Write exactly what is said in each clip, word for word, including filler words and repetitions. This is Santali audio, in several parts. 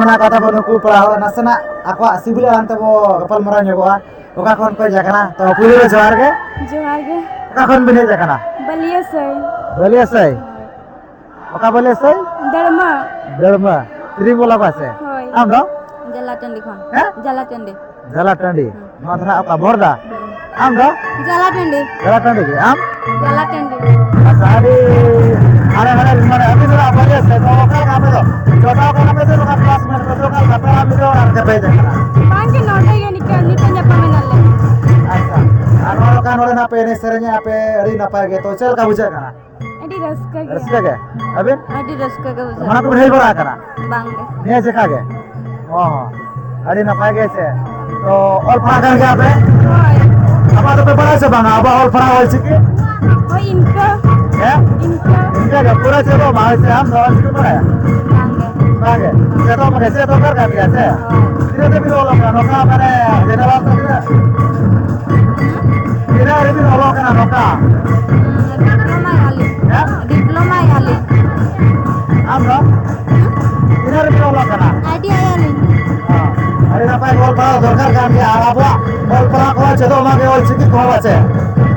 ᱚᱱᱟ ᱠᱟᱛᱷᱟ ᱵᱚᱱ ᱱᱩᱠᱩ ᱯᱮᱲᱟ ᱦᱚᱲ ᱱᱟᱥᱮᱱᱟᱜ ᱟᱠᱚᱣᱟᱜ ᱥᱤᱵᱤᱞ ᱟᱲᱟᱝ ᱛᱮᱵᱚ ᱜᱟᱯᱟᱞ ᱢᱟᱨᱟᱣ ᱧᱚᱜᱚᱜᱼᱟ᱾ ᱚᱠᱟ ᱠᱷᱚᱱ ᱯᱮ ᱦᱮᱡ ᱟᱠᱟᱱᱟ? ᱛᱚ ᱯᱩᱭᱞᱩ ᱨᱮ ᱡᱚᱦᱟᱨ ᱜᱮ᱾ ᱡᱚᱦᱟᱨ ᱜᱮ᱾ ᱚᱠᱟ ᱠᱷᱚᱱ ᱵᱤᱱ ᱦᱮᱡ ᱟᱠᱟᱱᱟ? ᱵᱟᱹᱞᱤᱭᱟᱹᱥᱟᱹᱭ᱾ ᱵᱟᱹᱞᱤᱭᱟᱹᱥᱟᱹᱭ? ᱚᱠᱟ ᱵᱟᱹᱞᱤᱭᱟᱹᱥᱟᱹᱭ? ᱫᱟᱹᱲᱢᱟ᱾ ᱫᱟᱹᱲᱢᱟ᱾ ᱛᱤᱨᱤᱝ ᱵᱚᱞᱟ ᱯᱟᱥᱮ? ᱦᱳᱭ᱾ ᱟᱢ ᱫᱚ? ᱡᱟᱞᱟ ᱴᱟᱺᱰᱤ ᱠᱷᱚᱱ᱾ ᱦᱮᱸ? ᱡᱟᱞᱟ ᱴᱟᱺᱰᱤ᱾ ᱡᱟᱞᱟ ᱴᱟᱺᱰᱤ᱾ ᱦᱩᱸ᱾ ᱱᱚᱣᱟ ᱫᱚ ᱱᱟᱦᱟᱜ ᱚᱠᱟ ᱵᱚᱦᱚᱲᱫᱟ? ᱦᱩᱸ᱾ ᱟᱢ ᱫᱚ? ᱡᱟᱞᱟ ᱴᱟᱺᱰᱤ᱾ ᱡᱟᱞᱟ ᱴᱟᱺᱰᱤ ᱜᱮ᱾ ᱟᱢ? ᱡᱟᱞᱟ ᱴᱟᱺᱰᱤ᱾ ᱟᱪᱪᱷᱟ, ᱟᱹᱰᱤ ᱦᱟᱸᱰᱮ ᱦᱟᱸᱰᱮ ᱢᱟᱱᱮ ᱟᱹᱵᱤᱱ ᱫᱚ ᱱᱟᱦᱟᱜ ᱵᱟᱹᱞᱤᱭᱟᱹᱥᱟᱹᱭ, ᱛᱚ ᱚᱠᱟ ᱞᱮᱠᱟ ᱟᱯᱮ ᱫᱚ? ᱡᱚᱴᱟᱣ ᱠᱟᱱᱟ ᱯᱮ ᱥᱮ ᱱᱚᱝᱠᱟ classmate ᱠᱚ ᱥᱮ ᱚᱠᱟ ᱞᱮᱠᱟ ᱯᱮᱲᱟ ᱢᱤᱫ ᱦᱚᱲ ᱟᱨ ᱠᱟᱛᱮ ᱯᱮ ᱦᱮᱡ ᱟᱠᱟᱱᱟ? ᱵᱟᱝ ᱜᱮ, ᱱᱚᱰᱮ ᱜᱮ ᱱᱤᱠᱟᱹ ᱱᱤᱛᱚᱜ ᱧᱟᱯᱟᱢ ᱮᱱᱟᱞᱮ᱾ ᱟᱪᱪᱷᱟ, ᱟᱨ ᱱᱚᱣᱟ ᱫᱚ ᱱᱚᱰᱮ ᱱᱟᱦᱟᱜ ᱯᱮ ᱮᱱᱮᱡ ᱥᱮᱨᱮᱧᱮᱜᱼᱟ ᱯᱮ, ᱟᱹᱰᱤ ᱱᱟᱯᱟᱭ ᱜᱮ, ᱛᱚ ᱪᱮᱫ ᱞᱮᱠᱟ ᱵᱩᱡᱷᱟᱹᱜ ᱠᱟᱱᱟ? ᱟᱹᱰᱤ ᱨᱟᱹᱥᱠᱟᱹ ᱜᱮ᱾ ᱨᱟᱹᱥᱠᱟᱹ ᱜᱮ? ᱟᱹᱵᱤᱱ? ᱟᱹᱰᱤ ᱨᱟᱹᱥᱠᱟᱹ ᱜᱮ ᱵᱩᱡᱷᱟᱹᱜ ᱚᱱᱟ ᱠᱚᱵᱤᱱ ᱦᱮᱡ ᱵᱟᱲᱟ ᱟᱠᱟᱱᱟ? ᱵᱟᱝ ᱜᱮ᱾ ᱱᱤᱭᱟᱹ ᱡᱮᱠᱷᱟ ᱜᱮ? ᱚ, ᱟᱹᱰᱤ ᱱᱟᱯᱟᱭ ᱜᱮ ᱥᱮ᱾ ᱛᱚ, ᱚᱞ ᱯᱟᱲᱦᱟᱣ ᱠᱟᱱ ᱜᱮᱭᱟ ᱯᱮ? ᱦᱳᱭ᱾ ᱟᱯᱮ ᱫᱚᱯᱮ ᱵᱟᱲᱟᱭᱟ ᱥᱮ ᱵᱟᱝᱟ ᱟᱵᱚᱣᱟᱜ ᱚᱞ ᱯᱟᱲᱦᱟᱣ ᱚᱞ ᱪᱤᱠᱤ? ᱦᱳᱭ, ᱤᱱᱠᱟᱹ᱾ ᱦᱮᱸ? ᱤᱱᱠᱟᱹ᱾ ᱤᱱᱠᱟᱹ ᱜᱮ, ᱯᱩᱨᱟᱹ ᱪᱮᱫᱚᱜ ᱢᱟ, ᱦᱳᱭ ᱥᱮ? ᱟᱢ ᱫᱚ ᱚᱞ ᱪᱤᱠᱤ ᱵᱟᱲᱟᱭᱟ? ᱵᱟᱝ ᱜᱮ᱾ ᱵᱟᱝ ᱜᱮ? ᱪᱮᱫᱚᱜ ᱢᱟ, ᱪᱮᱫ ᱫᱚᱨᱠᱟᱨ ᱠᱟᱱ ᱜᱮᱭᱟ ᱥᱮ? ᱦᱳᱭ᱾ ᱛᱤᱱᱟᱹᱜ ᱫᱷᱟᱹᱵᱤᱡ ᱚᱞᱚᱜ ᱠᱟᱱᱟ? ᱱᱚᱝᱠᱟ ᱢᱟᱱᱮ general ᱛᱮ ᱛᱤᱱᱟᱹᱜ? ᱛᱤᱱᱟᱹᱜ ᱨᱮᱵᱤᱱ ᱚᱞᱚᱜ ᱠᱟᱱᱟ ᱱᱚᱝᱠᱟ? ᱦᱩᱸ, diploma ᱭᱮᱜᱼᱟ ᱞᱤᱧ᱾ ᱦᱮᱸ? Diploma ᱭᱮᱜᱼᱟ ᱞᱤᱧ᱾ ᱟᱢ ᱫᱚ? ᱦᱩᱸ? ᱛᱤᱱᱟᱹᱜ ᱨᱮᱵᱤᱱ ᱚᱞᱚᱜ ᱠᱟᱱᱟ? ITI ᱭᱮᱜᱼᱟ ᱞᱤᱧ᱾ ᱦᱮᱸ᱾ ᱟᱹᱰᱤ ᱱᱟᱯᱟᱭ ᱜᱮ ᱚᱞ ᱯᱟᱲᱦᱟᱣ ᱫᱚᱨᱠᱟᱨ ᱠᱟᱱ ᱜᱮᱭᱟ, ᱟᱨ ᱟᱵᱚᱣᱟᱜ ᱚᱞ ᱯᱟᱲᱦᱟᱣ ᱠᱚᱦᱚᱸ ᱪᱮᱫᱚᱜ ᱢᱟ ᱜᱮ, ᱚᱞ ᱪᱤᱠᱤ ᱠᱚᱦᱚᱸ ᱯᱟᱪᱮ᱾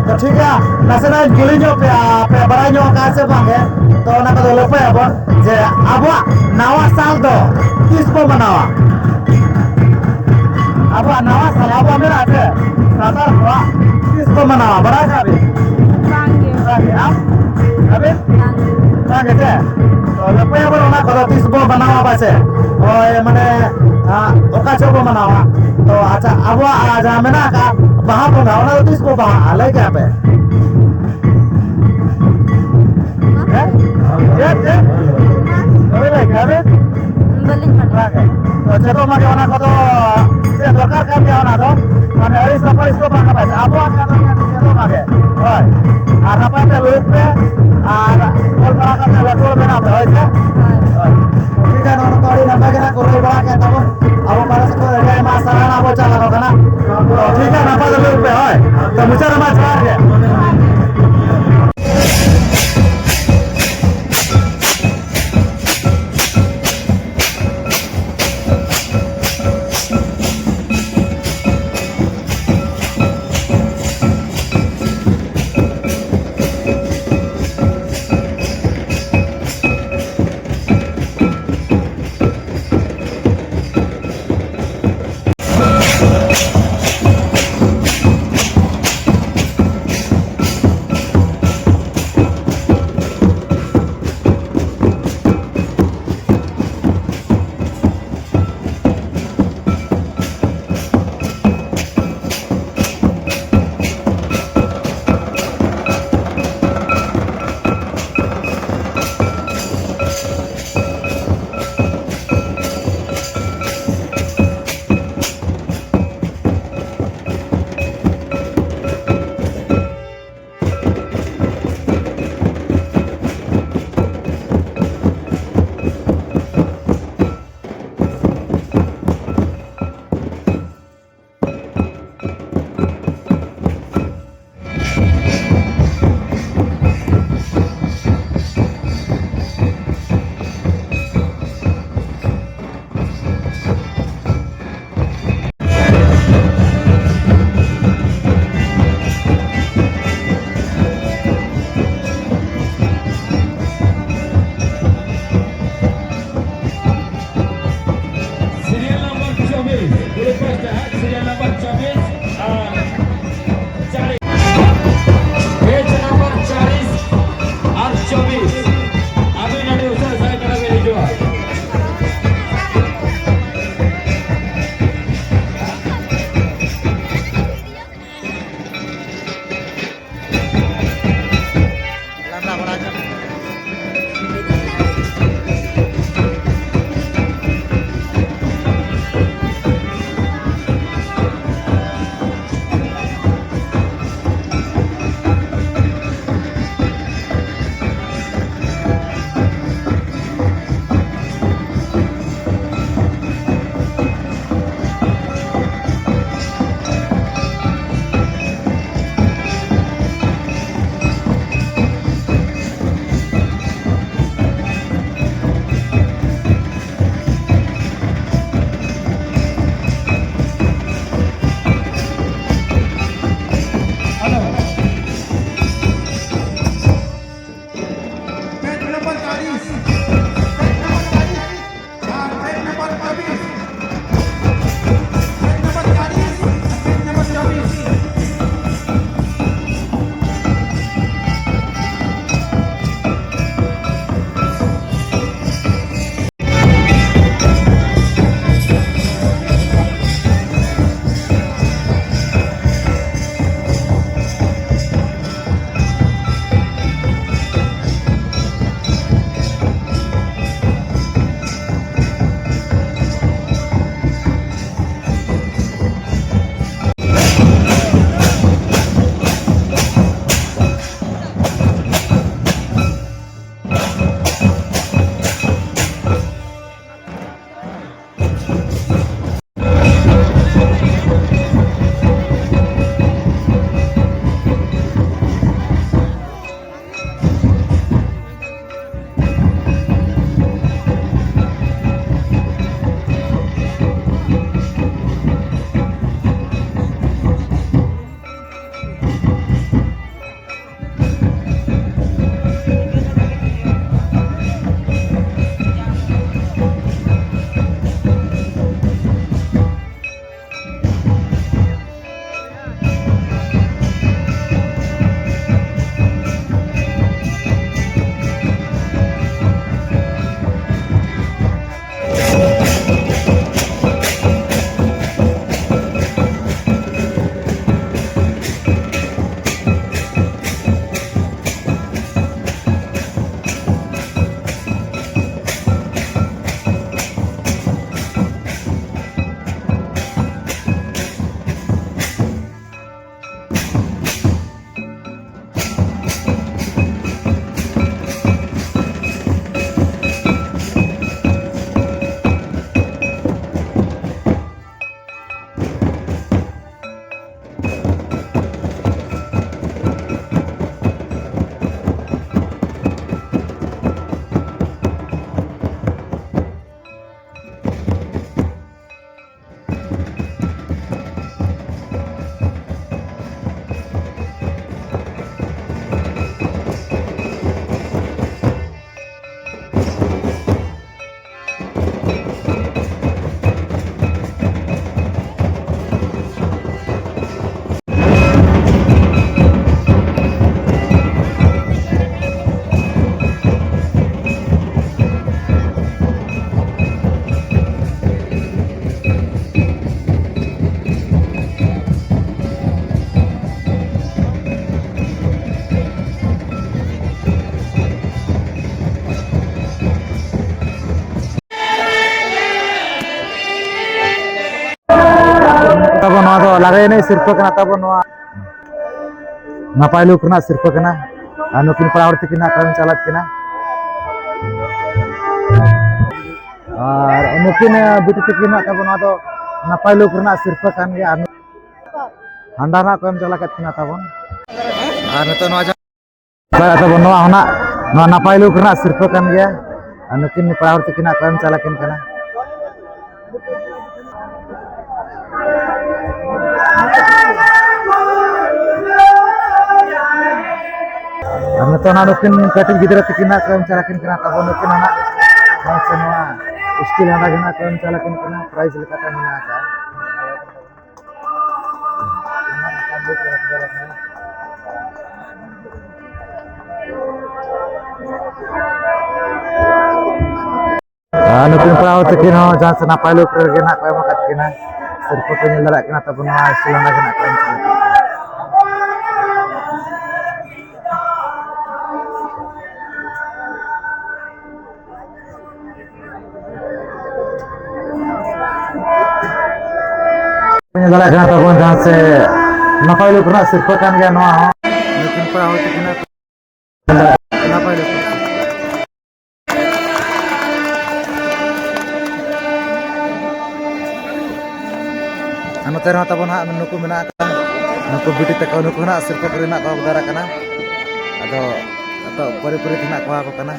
ᱛᱚ ᱴᱷᱤᱠ ᱜᱮᱭᱟ, ᱱᱟᱥᱮᱱᱟᱜ ᱤᱧ ᱠᱩᱞᱤ ᱧᱚᱜ ᱯᱮᱭᱟ, ᱟᱯᱮ ᱵᱟᱲᱟᱭ ᱧᱚᱜ ᱟᱠᱟᱫᱼᱟ ᱥᱮ ᱵᱟᱝ ᱜᱮ? ᱛᱚ ᱚᱱᱟ ᱠᱚᱫᱚ ᱞᱟᱹᱯᱟᱹᱭ ᱟᱵᱚᱱ ᱡᱮ ᱟᱵᱚᱣᱟᱜ ᱱᱟᱣᱟ ᱥᱟᱞ ᱫᱚ ᱛᱤᱥ ᱵᱚ ᱢᱟᱱᱟᱣᱟ? ᱟᱵᱚᱣᱟᱜ ᱱᱟᱣᱟ ᱥᱟᱞ, ᱟᱵᱚᱣᱟᱜ ᱢᱮᱱᱟᱜᱼᱟ ᱥᱮ ᱥᱟᱱᱛᱟᱲ ᱠᱚᱣᱟᱜ, ᱛᱤᱥ ᱠᱚ ᱢᱟᱱᱟᱣᱟ, ᱵᱟᱲᱟᱭ ᱠᱟᱜ ᱵᱤᱱ? ᱵᱟᱝ ᱜᱮ᱾ ᱵᱟᱝ ᱜᱮ, ᱟᱢ? ᱟᱹᱵᱤᱱ? ᱵᱟᱝ ᱜᱮ᱾ ᱵᱟᱝ ᱜᱮ ᱥᱮ? ᱛᱚ, ᱞᱟᱹᱯᱟᱹᱭᱟᱵᱚᱱ ᱚᱱᱟ ᱠᱚᱫᱚ ᱛᱤᱥ ᱵᱚ ᱢᱟᱱᱟᱣᱟ ᱯᱟᱥᱮ? ᱦᱳᱭ, ᱢᱟᱱᱮ, ᱟ, ᱚᱠᱟ ᱡᱚᱦᱚᱜ ᱵᱚ ᱢᱟᱱᱟᱣᱟ? ᱛᱚ, ᱟᱪᱪᱷᱟ, ᱟᱵᱚᱣᱟᱜ, ᱟ, ᱡᱟᱦᱟᱸ ᱢᱮᱱᱟᱜ ᱟᱠᱟᱫ ᱵᱟᱦᱟ ᱵᱚᱸᱜᱟ, ᱚᱱᱟ ᱫᱚ ᱛᱤᱥ ᱵᱚ ᱵᱟᱦᱟᱜᱼᱟ? ᱞᱟᱹᱭ ᱠᱮᱜᱼᱟ ᱯᱮ? ᱦᱮᱸ? ᱪᱮᱫ, ᱪᱮᱫ? ᱵᱟᱵᱮᱱ ᱞᱟᱹᱭ ᱠᱮᱜᱼᱟ ᱵᱮᱱ? ᱵᱟᱹᱞᱤᱧ ᱵᱟᱰᱟᱭᱟ᱾ ᱵᱟᱝ ᱜᱮ᱾ ᱛᱚ, ᱪᱮᱫᱚᱜ ᱢᱟ ᱜᱮ ᱚᱱᱟ ᱠᱚᱫᱚ ᱪᱮᱫ ᱫᱚᱨᱠᱟᱨ ᱠᱟᱱ ᱜᱮᱭᱟ ᱚᱱᱟ ᱫᱚ᱾ ᱢᱟᱱᱮ ᱟᱹᱲᱤᱥ ᱫᱚ ᱟᱹᱲᱤᱥ ᱫᱚ ᱵᱟᱝ ᱠᱟᱱᱟ᱾ ᱟᱵᱚᱣᱟᱜ ᱠᱟᱱ ᱜᱮᱭᱟ, ᱪᱮᱫᱚᱜ ᱢᱟ ᱜᱮ᱾ ᱦᱳᱭ᱾ ᱟᱨ ᱱᱟᱯᱟᱭ ᱛᱮ ᱞᱩᱭᱩᱜ ᱯᱮ᱾ ᱟᱨ ᱚᱞ ᱯᱟᱲᱦᱟᱣ ᱠᱟᱛᱮ ᱞᱟᱹᱴᱩ ᱦᱚᱲ ᱵᱮᱱᱟᱜ ᱯᱮ, ᱦᱳᱭ ᱥᱮ? ᱦᱳᱭ᱾ ᱦᱳᱭ᱾ ᱴᱷᱤᱠ ᱜᱮᱭᱟ, ᱱᱚᱜᱼᱚ ᱱᱚᱝᱠᱟ ᱟᱹᱰᱤ ᱱᱟᱯᱟᱭ ᱜᱮ ᱱᱟᱜ ᱠᱚ ᱞᱟᱹᱭ ᱵᱟᱲᱟ ᱠᱮᱫ ᱛᱟᱵᱚᱱ᱾ ᱟᱵᱚ ᱯᱟᱦᱴᱟ ᱥᱮᱫ ᱠᱷᱚᱱ ᱟᱹᱰᱤ ᱟᱭᱢᱟ ᱥᱟᱨᱦᱟᱣ ᱟᱵᱚ ᱪᱟᱞ ᱟᱠᱚ ᱠᱟᱱᱟ᱾ ᱛᱚ, ᱴᱷᱤᱠ ᱜᱮᱭᱟ, ᱱᱟᱯᱟᱭ ᱛᱮ ᱞᱩᱭᱩᱜ ᱯᱮ, ᱦᱳᱭ᱾ ᱛᱚ, ᱢᱩᱪᱟᱹᱫ ᱨᱮᱢᱟ ᱡᱚᱦᱟᱨ ᱜᱮ᱾ ᱞᱟᱜᱽᱲᱮ ᱮᱱᱮᱡ ᱥᱤᱨᱯᱟᱹ ᱠᱟᱱᱟ ᱛᱟᱵᱚᱱ ᱱᱚᱣᱟ᱾ ᱱᱟᱯᱟᱭ ᱞᱩᱠ ᱨᱮᱱᱟᱜ ᱥᱤᱨᱯᱟᱹ ᱠᱟᱱᱟ᱾ ᱟᱨ ᱱᱩᱠᱤᱱ ᱯᱮᱲᱟ ᱦᱚᱲ ᱛᱟᱹᱠᱤᱱ ᱦᱟᱸᱜ ᱠᱷᱟᱱ ᱪᱟᱞᱟᱜ ᱠᱤᱱᱟ᱾ ᱟᱨ ᱱᱩᱠᱤᱱ, ᱟᱸ, ᱵᱤᱴᱤ ᱛᱟᱹᱠᱤᱱ ᱦᱟᱸᱜ ᱛᱟᱵᱚᱱ ᱱᱚᱣᱟ ᱫᱚ ᱱᱟᱯᱟᱭ ᱞᱩᱠ ᱨᱮᱱᱟᱜ ᱥᱤᱨᱯᱟᱹ ᱠᱟᱱ ᱜᱮᱭᱟ᱾ ᱟᱨ ᱦᱟᱸᱰᱟ ᱱᱟᱜ ᱠᱚ ᱮᱢ ᱪᱟᱞᱟᱜ ᱠᱟᱱᱟ ᱛᱟᱵᱚᱱ᱾ ᱟᱨ ᱱᱤᱛᱚᱜ ᱱᱚᱣᱟ ᱡᱟᱦᱟᱸ ᱛᱟᱵᱚᱱ ᱱᱚᱣᱟ ᱦᱚᱸ ᱱᱟᱜ, ᱱᱚᱣᱟ ᱱᱟᱯᱟᱭ ᱞᱩᱠ ᱨᱮᱱᱟᱜ ᱥᱤᱨᱯᱟᱹ ᱠᱟᱱ ᱜᱮᱭᱟ᱾ ᱟᱨ ᱱᱩᱠᱤᱱ ᱯᱮᱲᱟ ᱦᱚᱲ ᱛᱟᱹᱠᱤᱱ ᱦᱟᱸᱜ ᱠᱚ ᱮᱢ ᱪᱟᱞᱟᱜ ᱠᱤᱱ ᱠᱟᱱᱟ᱾ ᱟᱨ ᱱᱤᱛᱚᱜ ᱱᱟᱜ ᱱᱩᱠᱤᱱ ᱠᱟᱹᱴᱤᱡ ᱜᱤᱫᱽᱨᱟᱹ ᱛᱟᱹᱠᱤᱱ ᱱᱟᱜ ᱠᱚ ᱮᱢ ᱪᱟᱞᱟᱜ ᱠᱤᱱ ᱠᱟᱱᱟ ᱛᱟᱵᱚᱱ᱾ ᱱᱩᱠᱤᱱ ᱦᱚᱸ ᱱᱟᱜ ᱱᱚᱣᱟ ᱥᱮ ᱱᱚᱣᱟ ᱥᱴᱤᱞ ᱦᱟᱸᱰᱟ ᱜᱮ ᱱᱟᱜ ᱠᱚ ᱮᱢ ᱪᱟᱞᱟᱜ ᱠᱤᱱ ᱠᱟᱱᱟ, ᱯᱨᱟᱭᱤᱡᱽ ᱞᱮᱠᱟᱛᱮ ᱢᱮᱱᱟᱜ ᱟᱠᱟᱫᱼᱟ᱾ ᱟᱨ ᱱᱩᱠᱤᱱ ᱯᱮᱲᱟ ᱦᱚᱲ ᱛᱟᱹᱠᱤᱱ ᱦᱚᱸ ᱡᱟᱦᱟᱸ ᱥᱮ ᱱᱟᱯᱟᱭ ᱞᱩᱠ ᱨᱮᱜᱮ ᱱᱟᱜ ᱠᱚ ᱮᱢ ᱟᱠᱟᱫ ᱠᱤᱱᱟ᱾ ᱥᱤᱨᱯᱟᱹ ᱠᱚ ᱧᱮᱞ ᱫᱟᱲᱮᱭᱟᱜ ᱠᱟᱱᱟ ᱛᱟᱵᱚᱱ ᱱᱚᱣᱟ ᱥᱴᱤᱞ ᱦᱟᱸᱰᱟ ᱜᱮ ᱱᱟᱜ ᱠᱚ ᱮᱢ ᱟᱠᱟᱫ ᱠᱤᱱᱟ᱾ ᱧᱮᱞ ᱫᱟᱲᱮᱭᱟᱜ ᱠᱟᱱᱟ ᱛᱟᱵᱚᱱ ᱡᱟᱦᱟᱸ ᱥᱮ ᱱᱟᱯᱟᱭ ᱞᱩᱠ ᱨᱮᱱᱟᱜ ᱥᱤᱨᱯᱟᱹ ᱠᱟᱱ ᱜᱮᱭᱟ ᱱᱚᱣᱟ ᱦᱚᱸ᱾ ᱱᱩᱠᱤᱱ ᱯᱮᱲᱟ ᱦᱚᱲ ᱛᱟᱹᱠᱤᱱᱟᱜ ᱱᱟᱯᱟᱭ ᱞᱩᱠ᱾ ᱟᱨ ᱱᱚᱛᱮ ᱨᱮᱦᱚᱸ ᱛᱟᱵᱚᱱ ᱦᱟᱸᱜ ᱱᱩᱠᱩ ᱢᱮᱱᱟᱜ ᱟᱠᱟᱫ, ᱱᱩᱠᱩ ᱵᱤᱴᱤ ᱛᱟᱠᱚ, ᱱᱩᱠᱩ ᱦᱚᱸ ᱱᱟᱜ ᱥᱤᱨᱯᱟᱹ ᱠᱚᱨᱮ ᱱᱟᱜ ᱠᱚ ᱚᱵᱫᱟᱨ ᱟᱠᱟᱱᱟ᱾ ᱟᱫᱚ ᱱᱤᱛᱚᱜ ᱯᱟᱹᱨᱤ ᱯᱟᱹᱨᱤ ᱛᱮ ᱱᱟᱜ ᱠᱚᱣᱟ ᱠᱚ ᱠᱟᱱᱟ᱾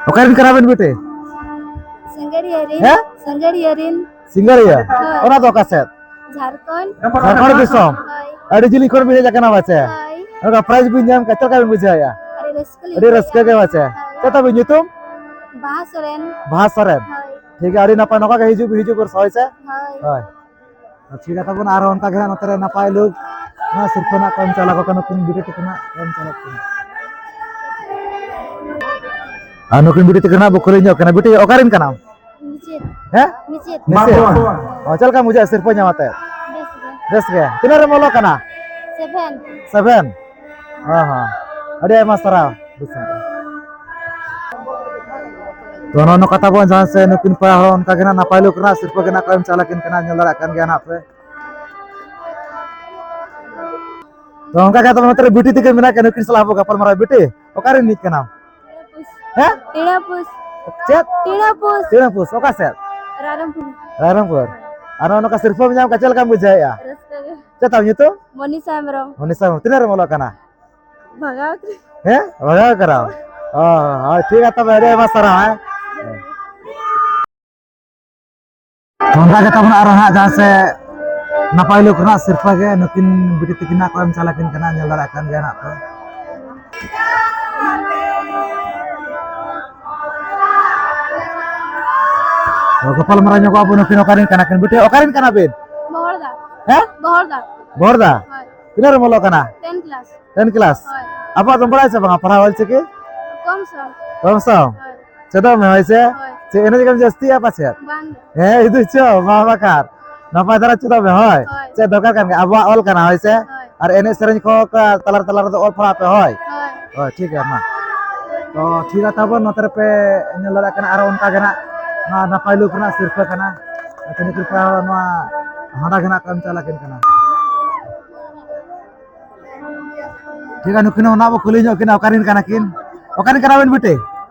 ᱚᱠᱟᱨᱮᱱ ᱠᱟᱱᱟᱵᱮᱱ ᱵᱤᱴᱤ? ᱥᱟᱸᱜᱟᱲᱤᱭᱟᱹ ᱨᱤᱱ᱾ ᱦᱮᱸ? ᱥᱟᱸᱜᱟᱲᱤᱭᱟᱹ ᱨᱤᱱ᱾ ᱥᱤᱸᱜᱟᱲᱤᱭᱟᱹ? ᱦᱳᱭ᱾ ᱚᱱᱟ ᱫᱚ ᱚᱠᱟ ᱥᱮᱫ? ᱡᱷᱟᱲᱠᱷᱚᱸᱰ᱾ ᱡᱷᱟᱲᱠᱷᱚᱸᱰ ᱫᱤᱥᱚᱢ? ᱦᱳᱭ᱾ ᱟᱹᱰᱤ ᱡᱤᱞᱤᱧ ᱠᱷᱚᱱ ᱵᱤᱱ ᱦᱮᱡ ᱟᱠᱟᱱᱟ ᱯᱟᱪᱮ? ᱦᱳᱭ᱾ ᱚᱱᱟ prize ᱵᱤᱱ ᱧᱟᱢ ᱠᱮᱫ, ᱪᱮᱫ ᱞᱮᱠᱟ ᱵᱤᱱ ᱵᱩᱡᱷᱟᱹᱣᱮᱫᱼᱟ? ᱟᱹᱰᱤ ᱨᱟᱹᱥᱠᱟᱹ ᱞᱤᱧ ᱟᱹᱰᱤ ᱨᱟᱹᱥᱠᱟᱹ ᱜᱮ ᱵᱩᱡᱷᱟᱹᱣᱮᱫᱼᱟ᱾ ᱯᱟᱪᱮ? ᱦᱳᱭ᱾ ᱪᱮᱫ ᱛᱟᱵᱤᱱ ᱧᱩᱛᱩᱢ? ᱵᱟᱦᱟ ᱥᱚᱨᱮᱱ᱾ ᱵᱟᱦᱟ ᱥᱚᱨᱮᱱ? ᱦᱳᱭ᱾ ᱴᱷᱤᱠ ᱜᱮᱭᱟ, ᱟᱹᱰᱤ ᱱᱟᱯᱟᱭ, ᱱᱚᱝᱠᱟ ᱜᱮ ᱦᱤᱡᱩᱜ ᱵᱤᱱ, ᱦᱤᱡᱩᱜ ᱵᱤᱱ ᱦᱳᱭ ᱥᱮ? ᱦᱳᱭ᱾ ᱦᱳᱭ᱾ ᱴᱷᱤᱠ ᱜᱮᱭᱟ, ᱛᱟᱵᱚᱱ ᱟᱨᱦᱚᱸ ᱚᱱᱠᱟ ᱜᱮ ᱦᱟᱸᱜ ᱱᱚᱛᱮ ᱨᱮ ᱱᱟᱯᱟᱭ ᱞᱩᱠ, ᱦᱮᱸ, ᱥᱤᱨᱯᱟᱹ ᱱᱟᱜ ᱠᱚ ᱮᱢ ᱪᱟᱞᱟ ᱠᱚ ᱠᱟᱱᱟ, ᱱᱩᱠᱤᱱ ᱵᱤᱴᱤ ᱛᱟᱹᱠᱤᱱ ᱦᱟᱸᱜ ᱠᱚ ᱮᱢ ᱪᱟᱞᱟᱜ ᱠᱟᱱᱟ᱾ ᱟᱨ ᱱᱩᱠᱤᱱ ᱵᱤᱴᱤ ᱛᱟᱹᱠᱤᱱ ᱦᱟᱸᱜ ᱵᱚ ᱠᱩᱞᱤ ᱧᱚᱜ ᱠᱟᱱᱟ, ᱵᱤᱴᱤ, ᱚᱠᱟᱨᱮᱱ ᱠᱟᱱᱟᱢ? ᱦᱮᱸ? ᱢᱤᱪᱤᱛ᱾ ᱢᱤᱪᱤᱛ? ᱚ, ᱪᱮᱫ ᱞᱮᱠᱟᱢ ᱵᱩᱡᱷᱟᱹᱣᱟ ᱥᱤᱨᱯᱟᱹ ᱧᱟᱢ ᱟᱛᱮ? ᱵᱮᱥ ᱜᱮ᱾ ᱵᱮᱥ ᱜᱮ᱾ ᱛᱤᱱᱟᱹᱜ ᱨᱮᱢ ᱚᱞᱚᱜ ᱠᱟᱱᱟ? ᱥᱮᱵᱷᱮᱱ᱾ ᱥᱮᱵᱷᱮᱱ? ᱚ ᱦᱚᱸ᱾ ᱟᱹᱰᱤ ᱟᱭᱢᱟ ᱥᱟᱨᱦᱟᱣ᱾ ᱛᱚ, ᱱᱚᱜᱼᱚ ᱱᱚᱝᱠᱟ ᱛᱟᱵᱚᱱ ᱡᱟᱦᱟᱸ ᱥᱮ ᱱᱩᱠᱤᱱ ᱯᱮᱲᱟ ᱦᱚᱲ ᱚᱱᱠᱟ ᱜᱮ ᱱᱟᱜ ᱱᱟᱯᱟᱭ ᱞᱩᱠ ᱨᱮᱱᱟᱜ ᱥᱤᱨᱯᱟᱹ ᱜᱮ ᱱᱟᱜ ᱠᱚ ᱮᱢ ᱪᱟᱞ ᱟᱹᱠᱤᱱ ᱠᱟᱱᱟ, ᱧᱮᱞ ᱫᱟᱲᱮᱭᱟᱜ ᱠᱟᱱ ᱜᱮᱭᱟ ᱱᱟᱜ ᱯᱮ᱾ ᱛᱚ, ᱚᱱᱠᱟ ᱜᱮ ᱛᱚᱵᱮ ᱱᱚᱛᱮ ᱨᱮ ᱵᱤᱴᱤ ᱛᱤᱠᱤᱱ ᱢᱮᱱᱟᱜ ᱠᱤᱱᱟ, ᱱᱩᱠᱤᱱ ᱥᱟᱞᱟᱜ ᱵᱚ ᱜᱟᱯᱟᱞ ᱢᱟᱨᱟᱣ᱾ ᱵᱤᱴᱤ, ᱚᱠᱟ ᱨᱤᱱᱤᱡ ᱠᱟᱱᱟᱢ? ᱦᱮᱸ? ᱴᱤᱲᱟᱹᱯᱩᱥ᱾ ᱪᱮᱫ? ᱴᱤᱲᱟᱹᱯᱩᱥ᱾ ᱴᱤᱲᱟᱹᱯᱩᱥ, ᱚᱠᱟ ᱥᱮᱫ? ᱨᱟᱭᱨᱚᱝᱯᱩᱨ᱾ ᱨᱟᱭᱨᱚᱝᱯᱩᱨ᱾ ᱟᱨ ᱱᱚᱜᱼᱚ ᱱᱚᱝᱠᱟ ᱥᱤᱨᱯᱟᱹᱢ ᱧᱟᱢ ᱠᱟᱜ, ᱪᱮᱫ ᱞᱮᱠᱟᱢ ᱵᱩᱡᱷᱟᱹᱣᱮᱫᱼᱟ? ᱨᱟᱹᱥᱠᱟᱹ ᱜᱮ᱾ ᱪᱮᱫ ᱛᱟᱢ ᱧᱩᱛᱩᱢ? ᱢᱚᱱᱤᱥᱟ ᱦᱮᱢᱵᱨᱚᱢ᱾ ᱢᱚᱱᱤᱥᱟ ᱦᱮᱢᱵᱨᱚᱢ, ᱛᱤᱱᱟᱹᱜ ᱨᱮᱢ ᱚᱞᱚᱜ ᱠᱟᱱᱟ? ᱵᱷᱟᱜᱟᱣ ᱠᱟᱹᱱᱟᱹᱧ᱾ ᱦᱮᱸ? ᱵᱷᱟᱜᱟᱣ ᱠᱟᱱᱟᱢ? ᱚ, ᱦᱳᱭ, ᱴᱷᱤᱠ ᱜᱮᱭᱟ ᱛᱚᱵᱮ, ᱟᱹᱰᱤ ᱟᱭᱢᱟ ᱥᱟᱨᱦᱟᱣ, ᱦᱮᱸ? ᱱᱚᱝᱠᱟ ᱜᱮ ᱛᱟᱵᱚᱱ ᱟᱨᱚ ᱦᱟᱸᱜ ᱡᱟᱦᱟᱸ ᱥᱮ ᱱᱟᱯᱟᱭ ᱞᱩᱠ ᱨᱮᱱᱟᱜ ᱥᱤᱨᱯᱟᱹ ᱜᱮ ᱱᱩᱠᱤᱱ ᱵᱤᱴᱤ ᱛᱟᱹᱠᱤᱱ ᱦᱟᱸᱜ ᱠᱚ ᱮᱢ ᱪᱟᱞ ᱟᱹᱠᱤᱱ ᱠᱟᱱᱟ, ᱧᱮᱞ ᱫᱟᱲᱮᱭᱟᱜ ᱠᱟᱱ ᱜᱮᱭᱟ ᱦᱟᱸᱜ ᱯᱮ᱾ ᱛᱚ, ᱜᱟᱯᱟᱞ ᱢᱟᱨᱟᱣ ᱧᱚᱜᱚᱜ ᱟᱵᱚ, ᱱᱩᱠᱤᱱ ᱚᱠᱟᱨᱮᱱ ᱠᱟᱱᱟ ᱠᱤᱱ? ᱵᱤᱴᱤ, ᱚᱠᱟᱨᱮᱱ ᱠᱟᱱᱟ ᱵᱤᱱ? ᱵᱚᱦᱚᱲᱫᱟ᱾ ᱦᱮᱸ? ᱵᱚᱦᱚᱲᱫᱟ᱾ ᱵᱚᱦᱚᱲᱫᱟ? ᱦᱳᱭ᱾ ᱛᱤᱱᱟᱹᱜ ᱨᱮᱢ ᱚᱞᱚᱜ ᱠᱟᱱᱟ? Ten class. Ten class? ᱦᱳᱭ᱾ ᱟᱵᱚᱣᱟᱜ ᱫᱚᱢ ᱵᱟᱲᱟᱭᱟ ᱥᱮ ᱵᱟᱝᱟ ᱯᱟᱲᱦᱟᱣ ᱚᱞ ᱪᱤᱠᱤ? ᱠᱚᱢ ᱥᱚᱢ᱾ ᱠᱚᱢ ᱥᱚᱢ? ᱦᱳᱭ᱾ ᱪᱮᱫᱚᱜ ᱢᱮ, ᱦᱳᱭ ᱥᱮ? ᱦᱳᱭ᱾ ᱪᱮᱫ ᱮᱱᱮᱡ ᱜᱮᱢ ᱡᱟᱹᱥᱛᱤᱭᱟ ᱯᱟᱪᱮᱫ? ᱵᱟᱝ᱾ ᱦᱮᱸ, ᱤᱫᱩ ᱪᱚ, ᱢᱟ ᱵᱟᱠᱷᱟᱨ᱾ ᱱᱟᱯᱟᱭ ᱫᱷᱟᱨᱟ ᱪᱮᱫᱚᱜ ᱢᱮ, ᱦᱳᱭ᱾ ᱦᱳᱭ᱾ ᱪᱮᱫ ᱫᱚᱨᱠᱟᱨ ᱠᱟᱱ ᱜᱮᱭᱟ, ᱟᱵᱚᱣᱟᱜ ᱚᱞ ᱠᱟᱱᱟ, ᱦᱳᱭ ᱥᱮ? ᱦᱳᱭ᱾ ᱟᱨ ᱮᱱᱮᱡ ᱥᱮᱨᱮᱧ ᱠᱚ ᱛᱟᱞᱟ ᱛᱟᱞᱟ ᱨᱮᱫᱚ ᱚᱞ ᱯᱟᱲᱦᱟᱣ ᱯᱮ, ᱦᱳᱭ᱾ ᱦᱳᱭ᱾ ᱦᱳᱭ, ᱴᱷᱤᱠ ᱜᱮᱭᱟ, ᱢᱟ᱾ ᱛᱚ, ᱴᱷᱤᱠ ᱜᱮᱭᱟ, ᱛᱟᱵᱚᱱ ᱱᱚᱛᱮ ᱨᱮᱯᱮ ᱧᱮᱞ ᱫᱟᱲᱮᱭᱟᱜ ᱠᱟᱱᱟ, ᱟᱨᱚ ᱚᱱᱠᱟ ᱜᱮ ᱱᱟᱜ ᱱᱚᱣᱟ ᱱᱟᱯᱟᱭ ᱞᱩᱠ ᱨᱮᱱᱟᱜ ᱥᱤᱨᱯᱟᱹ ᱠᱟᱱᱟ᱾ ᱟᱨ ᱱᱩᱠᱤᱱ ᱠᱚᱲᱟ ᱦᱚᱲ ᱱᱚᱣᱟ ᱦᱟᱸᱰᱟ ᱜᱮ ᱱᱟᱜ ᱠᱚ ᱮᱢ ᱪᱟᱞ ᱟᱹᱠᱤᱱ ᱠᱟᱱᱟ᱾ ᱴᱷᱤᱠ ᱜᱮᱭᱟ, ᱱᱩᱠᱤᱱ ᱦᱚᱸ ᱚᱱᱟ ᱵᱚ ᱠᱩᱞᱤ ᱧᱚᱜ ᱠᱤᱱᱟ, ᱚᱠᱟᱨᱮᱱ ᱠᱟᱱᱟ ᱠᱤᱱ? ᱚᱠᱟᱨᱮᱱ ᱠᱟᱱᱟ ᱵᱤᱱ ᱵᱤᱴᱤ?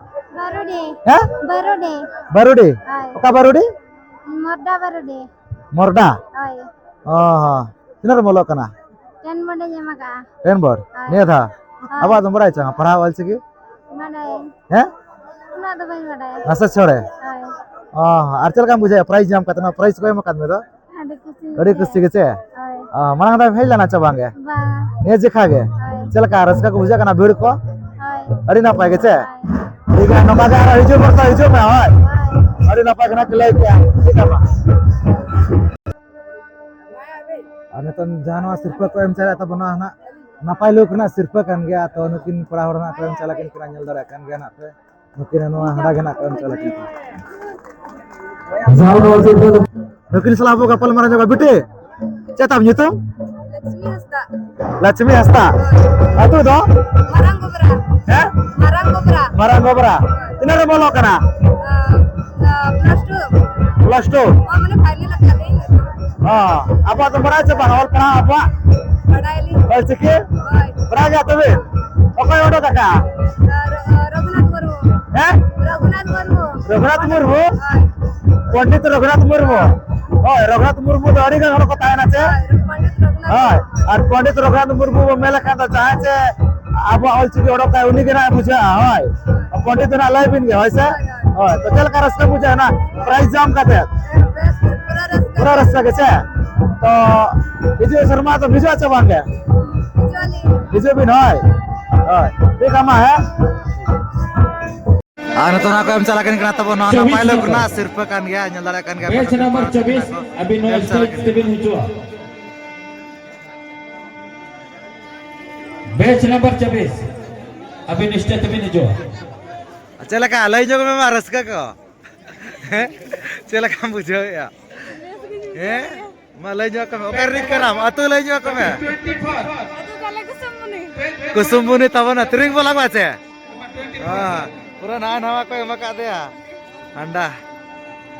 ᱵᱟᱨᱩᱰᱤ᱾ ᱦᱮᱸ? ᱵᱟᱨᱩᱰᱤ᱾ ᱵᱟᱨᱩᱰᱤ? ᱦᱳᱭ᱾ ᱚᱠᱟ ᱵᱟᱨᱩᱰᱤ? ᱢᱚᱨᱫᱟ ᱵᱟᱨᱩᱰᱤ᱾ ᱢᱚᱨᱫᱟ? ᱦᱳᱭ᱾ ᱚ ᱦᱚᱸ᱾ ᱛᱤᱱᱟᱹᱜ ᱨᱮᱢ ᱚᱞᱚᱜ ᱠᱟᱱᱟ? ᱴᱮᱱ ᱵᱳᱨᱰ ᱤᱧ ᱮᱢ ᱟᱠᱟᱜᱼᱟ᱾ ᱴᱮᱱ ᱵᱳᱨᱰ? ᱦᱳᱭ᱾ ᱱᱤᱭᱟᱹ ᱫᱷᱟᱣ? ᱦᱳᱭ᱾ ᱟᱵᱚᱣᱟᱜ ᱫᱚᱢ ᱵᱟᱲᱟᱭ ᱪᱮ ᱵᱟᱝ? ᱯᱟᱲᱦᱟᱣ ᱚᱞ ᱪᱤᱠᱤ? ᱵᱟᱰᱟᱭᱟᱹᱧ᱾ ᱦᱮᱸ? ᱩᱱᱟᱹᱜ ᱫᱚ ᱵᱟᱹᱧ ᱵᱟᱰᱟᱭᱟ᱾ ᱱᱟᱥᱮ ᱪᱷᱚᱲᱮ? ᱦᱳᱭ᱾ ᱚ ᱦᱚᱸ᱾ ᱟᱨ ᱪᱮᱫ ᱞᱮᱠᱟᱢ ᱵᱩᱡᱷᱟᱹᱣᱟ ᱯᱨᱟᱭᱤᱡᱽ ᱧᱟᱢ ᱠᱟᱛᱮ? ᱱᱚᱣᱟ ᱯᱨᱟᱭᱤᱡᱽ ᱠᱚ ᱮᱢ ᱟᱠᱟᱫ ᱢᱮ ᱫᱚ? ᱟᱹᱰᱤ ᱠᱩᱥᱤ ᱟᱹᱰᱤ ᱜᱮ᱾ ᱠᱩᱥᱤ ᱜᱮ ᱪᱮ? ᱦᱳᱭ᱾ ᱚ, ᱢᱟᱲᱟᱝ ᱫᱷᱟᱣ ᱮᱢ ᱦᱮᱡ ᱞᱮᱱᱟ ᱪᱮ ᱵᱟᱝ ᱜᱮ? ᱵᱟᱝ᱾ ᱱᱤᱭᱟᱹ ᱡᱮᱠᱷᱟ ᱜᱮ? ᱦᱳᱭ᱾ ᱪᱮᱫ ᱞᱮᱠᱟ ᱨᱟᱹᱥᱠᱟᱹ ᱠᱚ ᱵᱩᱡᱷᱟᱹᱜ ᱠᱟᱱᱟ, ᱵᱷᱤᱲ ᱠᱚ? ᱦᱳᱭ᱾ ᱟᱹᱰᱤ ᱱᱟᱯᱟᱭ ᱜᱮ ᱪᱮ? ᱦᱳᱭ᱾ ᱴᱷᱤᱠ ᱜᱮᱭᱟ, ᱱᱚᱝᱠᱟ ᱜᱮ ᱟᱨᱚ ᱦᱤᱡᱩᱜ ᱵᱚᱨᱥᱟ ᱦᱤᱡᱩᱜ ᱢᱮ, ᱦᱳᱭ᱾ ᱦᱳᱭ᱾ ᱟᱹᱰᱤ ᱱᱟᱯᱟᱭ ᱠᱟᱱᱟ ᱠᱚ ᱞᱟᱹᱭ ᱠᱮᱜᱼᱟ᱾ ᱴᱷᱤᱠ ᱜᱮᱭᱟ, ᱢᱟ᱾ ᱟᱨ ᱱᱤᱛᱚᱝ ᱡᱟᱦᱟᱸ ᱱᱚᱣᱟ ᱥᱤᱨᱯᱟᱹ ᱠᱚ ᱮᱢ ᱪᱟᱞᱟᱜ ᱛᱟᱵᱚᱱᱟ ᱱᱟᱜ, ᱱᱟᱯᱟᱭ ᱞᱩᱠ ᱨᱮᱱᱟᱜ ᱥᱤᱨᱯᱟᱹ ᱠᱟᱱ ᱜᱮᱭᱟ᱾ ᱛᱚ, ᱱᱩᱠᱤᱱ ᱠᱚᱲᱟ ᱦᱚᱲ ᱱᱟᱜ ᱠᱚ ᱮᱢ ᱪᱟᱞᱟᱜ ᱠᱤᱱ ᱠᱟᱱᱟ, ᱧᱮᱞ ᱫᱟᱲᱮᱭᱟᱜ ᱠᱟᱱ ᱜᱮᱭᱟ ᱱᱟᱜ ᱯᱮ᱾ ᱱᱩᱠᱤᱱ ᱱᱚᱣᱟ ᱦᱟᱸᱰᱟ ᱜᱮ ᱱᱟᱜ ᱠᱚ ᱮᱢ ᱪᱟᱞᱟᱜ ᱠᱤᱱ ᱠᱟᱱᱟ᱾ ᱱᱩᱠᱤᱱ ᱥᱟᱞᱟᱜ ᱵᱚ ᱜᱟᱯᱟᱞ ᱢᱟᱨᱟᱣ ᱧᱚᱜᱟ᱾ ᱵᱤᱴᱤ, ᱪᱮᱫ ᱛᱟᱢ ᱧᱩᱛᱩᱢ? ᱞᱚᱠᱥᱢᱤ ᱦᱟᱸᱥᱫᱟ᱾ ᱞᱚᱠᱥᱢᱤ ᱦᱟᱸᱥᱫᱟ᱾ ᱟᱹᱛᱩ ᱫᱚ? ᱢᱟᱨᱟᱝ ᱜᱚᱵᱨᱟ᱾ ᱦᱮᱸ? ᱢᱟᱨᱟᱝ ᱜᱚᱵᱨᱟ᱾ ᱢᱟᱨᱟᱝ ᱜᱚᱵᱨᱟ᱾ ᱛᱤᱱᱟᱹᱜ ᱨᱮ ᱵᱚᱞᱚ ᱠᱟᱱᱟ? ᱟᱸ, ᱟᱸ, ᱯᱞᱟᱥ ᱴᱩ᱾ Plus two? ᱦᱚᱸ, ᱢᱟᱱᱮ ᱯᱷᱟᱭᱱᱮᱞ ᱟᱠᱟᱫᱟᱹᱧ᱾ ᱦᱚᱸ, ᱟᱵᱚᱣᱟᱜ ᱫᱚ ᱵᱟᱲᱟᱭ ᱪᱮ ᱵᱟᱝ ᱚᱞ ᱯᱟᱲᱦᱟᱣ ᱟᱵᱚᱣᱟᱜ? ᱵᱟᱲᱟᱭᱟᱞᱤᱧ᱾ ᱚᱞ ᱪᱤᱠᱤ? ᱦᱳᱭ᱾ ᱵᱟᱲᱟᱭ ᱜᱮᱭᱟ ᱛᱚᱵᱮ? ᱚᱠᱚᱭ ᱚᱰᱚᱠ ᱟᱠᱟᱫᱼᱟ? ᱟᱨ, ᱟᱨ ᱨᱚᱜᱷᱩᱱᱟᱛᱷ ᱢᱩᱨᱢᱩ᱾ ᱦᱮᱸ? ᱨᱚᱜᱷᱩᱱᱟᱛᱷ ᱢᱩᱨᱢᱩ᱾ ᱨᱚᱜᱷᱩᱱᱟᱛᱷ ᱢᱩᱨᱢᱩ? ᱦᱳᱭ᱾ ᱯᱚᱱᱰᱤᱛ ᱨᱚᱜᱷᱩᱱᱟᱛᱷ ᱢᱩᱨᱢᱩ᱾ ᱦᱳᱭ, ᱨᱚᱜᱷᱩᱱᱟᱛᱷ ᱢᱩᱨᱢᱩ ᱫᱚ ᱟᱹᱰᱤ ᱜᱟᱱ ᱦᱚᱲ ᱠᱚ ᱛᱟᱦᱮᱱᱟ ᱪᱮ? ᱦᱳᱭ, ᱯᱚᱱᱰᱤᱛ ᱨᱚᱜᱷᱩᱱᱟᱛᱷ ᱦᱳᱭ, ᱢᱩᱨᱢᱩ᱾ ᱟᱨ ᱯᱚᱱᱰᱤᱛ ᱨᱚᱜᱷᱩᱱᱟᱛᱷ ᱢᱩᱨᱢᱩ ᱵᱚ ᱢᱮᱱ ᱞᱮᱠᱷᱟᱱ ᱫᱚ ᱡᱟᱦᱟᱸᱭ ᱪᱮ ᱟᱵᱚᱣᱟᱜ ᱚᱞ ᱪᱤᱠᱤ ᱚᱰᱚᱠᱟᱭ, ᱩᱱᱤ ᱜᱮ ᱱᱟᱦᱟᱜ ᱵᱩᱡᱷᱟᱹᱜᱼᱟ᱾ ᱦᱳᱭ, ᱯᱚᱱᱰᱤᱛ ᱫᱚ ᱱᱟᱦᱟᱜ ᱞᱟᱹᱭ ᱵᱤᱱ ᱜᱮ, ᱦᱳᱭ ᱥᱮ? ᱦᱳᱭ, ᱦᱳᱭ᱾ ᱦᱳᱭ, ᱛᱚ ᱪᱮᱫ ᱞᱮᱠᱟ ᱨᱟᱹᱥᱠᱟᱹ ᱵᱩᱡᱷᱟᱹᱜᱼᱟ ᱱᱟᱦᱟᱜ prize ᱧᱟᱢ ᱠᱟᱛᱮ? ᱵᱮᱥ, ᱯᱩᱨᱟᱹ ᱨᱟᱹᱥᱠᱟᱹ᱾ ᱯᱩᱨᱟᱹ ᱨᱟᱹᱥᱠᱟᱹ ᱜᱮ ᱪᱮ? ᱛᱚ ᱦᱤᱡᱩᱜ ᱥᱮᱨᱢᱟ ᱫᱚ ᱦᱤᱡᱩᱜᱼᱟ ᱪᱮ ᱵᱟᱝ ᱜᱮ? ᱦᱤᱡᱩᱜ ᱟᱹᱞᱤᱧ᱾ ᱦᱤᱡᱩᱜ ᱵᱤᱱ, ᱦᱳᱭ᱾ ᱦᱳᱭ, ᱴᱷᱤᱠ ᱟᱢᱟ, ᱦᱮᱸ? ᱟᱨ ᱱᱤᱛᱚᱜ ᱱᱟᱦᱟᱜ ᱠᱚ ᱮᱢ ᱪᱟᱞᱟᱜ ᱠᱟᱱ ᱠᱟᱱᱟ ᱛᱟᱵᱚᱱ ᱱᱚᱣᱟ ᱪᱚᱵᱵᱤᱥ ᱱᱟᱯᱟᱭ ᱞᱩᱠ ᱱᱚᱢᱵᱚᱨ᱾ ᱨᱮᱱᱟᱜ ᱥᱤᱨᱯᱟᱹ ᱠᱟᱱ ᱜᱮᱭᱟ, ᱧᱮᱞ ᱫᱟᱲᱮᱭᱟᱜ ᱠᱟᱱ ᱜᱮᱭᱟ ᱵᱮᱪ ᱯᱮ᱾ ᱱᱚᱢᱵᱚᱨ ᱪᱚᱵᱵᱤᱥ, ᱟᱹᱵᱤᱱ ᱱᱚᱣᱟ ᱮᱢ ᱪᱟᱞᱟᱜ ᱥᱴᱮᱡ ᱠᱟᱱᱟ᱾ ᱛᱮᱵᱤᱱ ᱦᱤᱡᱩᱜᱼᱟ᱾ ᱵᱮᱪ ᱱᱟᱢᱵᱟᱨ ᱪᱚᱵᱵᱤᱥ, ᱟᱹᱵᱤᱱ ᱥᱴᱮᱡ ᱛᱮᱵᱤᱱ ᱦᱤᱡᱩᱜᱼᱟ᱾ ᱪᱮᱫ ᱞᱮᱠᱟ ᱞᱟᱹᱭ ᱧᱚᱜ ᱢᱮ ᱢᱟ ᱨᱟᱹᱥᱠᱟᱹ ᱠᱚ? ᱦᱮᱸ? ᱪᱮᱫ ᱞᱮᱠᱟᱢ ᱵᱩᱡᱷᱟᱹᱣᱮᱫᱼᱟ? ᱦᱮᱸ? ᱢᱟ ᱞᱟᱹᱭ ᱧᱚᱜ ᱠᱚ ᱢᱮ, ᱚᱠᱟ ᱨᱤᱱᱤᱡ ᱠᱟᱱᱟᱢ? ᱟᱹᱛᱩ ᱞᱟᱹᱭ ᱧᱚᱜ ᱠᱚ ᱢᱮ᱾ ᱟᱹᱛᱩ ᱛᱟᱞᱮ ᱠᱩᱥᱩᱢᱵᱩᱱᱤ᱾ ᱠᱩᱥᱩᱢᱵᱩᱱᱤ ᱛᱟᱵᱚᱱᱟ, ᱛᱤᱨᱤᱝ ᱵᱚᱞᱟ ᱠᱚ ᱟᱪᱮ? ᱦᱮᱸ, ᱯᱩᱨᱟᱹ ᱱᱟᱣᱟ ᱱᱟᱣᱟ ᱠᱚ ᱮᱢ ᱟᱠᱟᱫᱮᱭᱟ᱾ ᱦᱟᱱᱰᱟ᱾